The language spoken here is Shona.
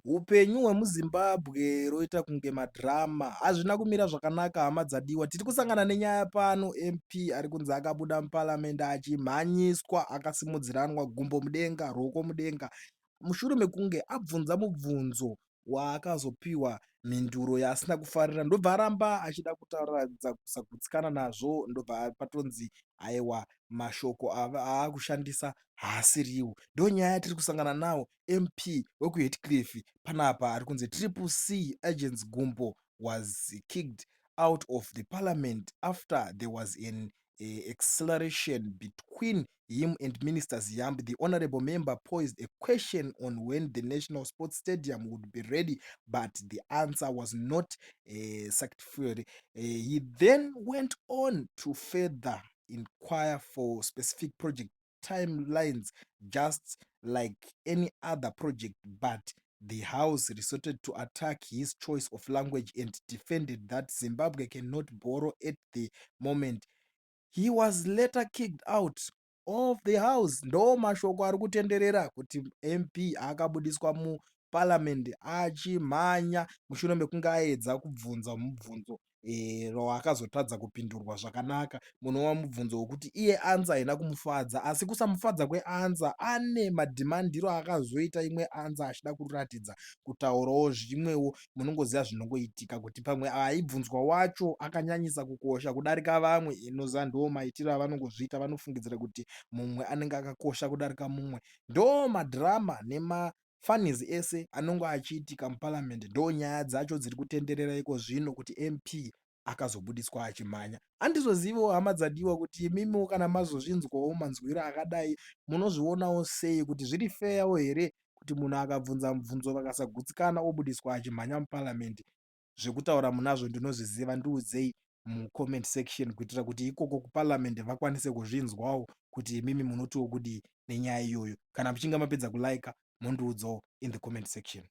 Hupenyu hwemuZimbabwe roita kunge madhirama. Hazvina kumira zvakanaka hama dzadiwa. Tiri kusangana nenyaya pano. MP ari kunzi akabuda muparamende achimhanyiswa akasimudziranwa gumbo mudenga, ruoko mudenga mushure mekunge abvunza mubvunzo waakazopiwa mhinduro yaasina kufarira ndobva aramba achida kutaratidza kusagutsikana nazvo ndobva patonzi aiwa mashoko aakushandisa haasiriwo. Ndonyaya yatiri kusangana nawo MP wekuHatcliffe panapa ari kunzi Triple C Agents Gumbo was kicked out of the parliament after there was an acceleration between him and Minister Ziyambi. The honorable member posed a question on when the National Sports Stadium would be ready, but the answer was not satisfactory. He then went on to further inquire for specific project timelines, just like any other project, but the House resorted to attack his choice of language and defended that Zimbabwe cannot borrow at the moment. He was later kicked out of the House. Ndo mashoko ari kutenderera kuti MP akabudiswa muparamende achimhanya mushure mekunge aedza kubvunza mubvunzo waakazotadza kupindurwa zvakanaka, munova mubvunzo wekuti iye answer haina kumufadza. Asi kusamufadza kweanswer, ane madhimandiro aakazoita imwe answer achida kuratidza kutaurawo zvimwewo. Munongoziva zvinongoitika kuti pamwe aibvunzwa wacho akanyanyisa kukosha kudarika vamwe. Inoziva ndo maitiro avanongozviita, vanofungidzira kuti mumwe anenge akakosha kudarika mumwe. Ndo madhirama nemafunnies ese anonge achiitika muparamende. Ndo nyaya dzacho dziri kutenderera iko zvino kuti MP akazobudiswa achimhanya. Handizoziviwo hama dzadiwa kuti imimiwo kana mazozvinzwawo manzwiro akadai munozvionawo sei, kuti zviri fairwo here kuti munhu akabvunza mubvunzo vakasagutsikana obudiswa achimhanya muparamende. Zvekutaura munazvo, ndinozviziva. Ndiudzei mucomment section kuitira kuti ikoko kuparamende vakwanise kuzvinzwawo kuti imimi munotiwo kudii nenyaya iyoyo. Kana muchinge mapedza kulike, mondiudzawo in the comment section.